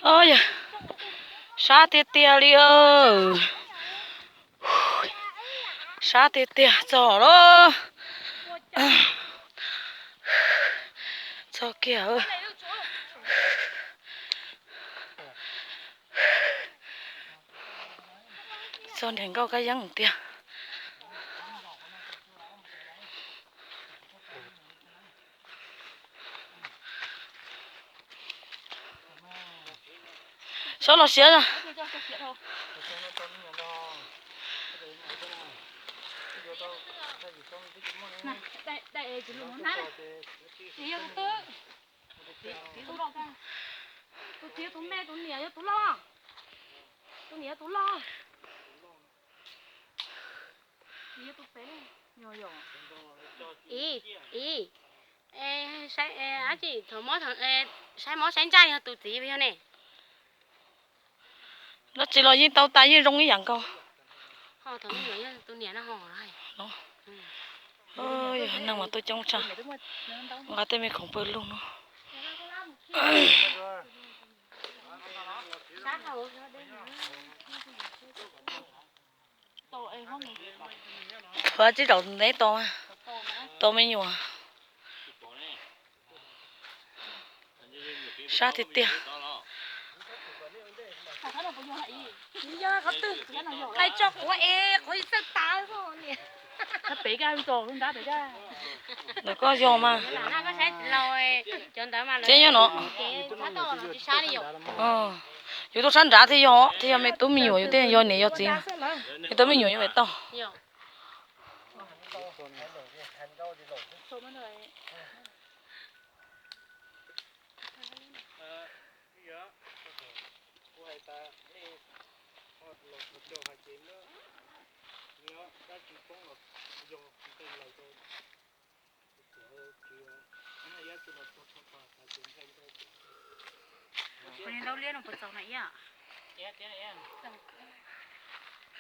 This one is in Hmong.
Yog, sab tiag tiag li. Sab tiag tiag txog lawm. Txog kiag. Txog niam nkauj kab yeeb tiag. Sob los siav. Tus txiv tus me tus niam yog tus loj. Tus niam yog tus loj. Ib, ib, dab tsi thaum mob, saib mob saib ntsaj yog tus txiv yog ne? Dab tsi los yeej tau tas, yeej zoo ib yam nkaus. Neeg mas tuaj coob tshaj, nqa tej me khoom pawg lug no. Qhov tsis zaum ntev tau, tau me nyuam. Sab tiag tiag. Qhov twg? Qhov tso quav es qhov txawj tas. Ntawm koj yog mas. Txiv nyob no. Yus tuaj sab nrad thiaj yog, thiaj yog me tub me nyuam, yus thiaj yog niam yog txiv. Yus tau me nyuam yus mam tau. Ntau liab no puas txaus na ib?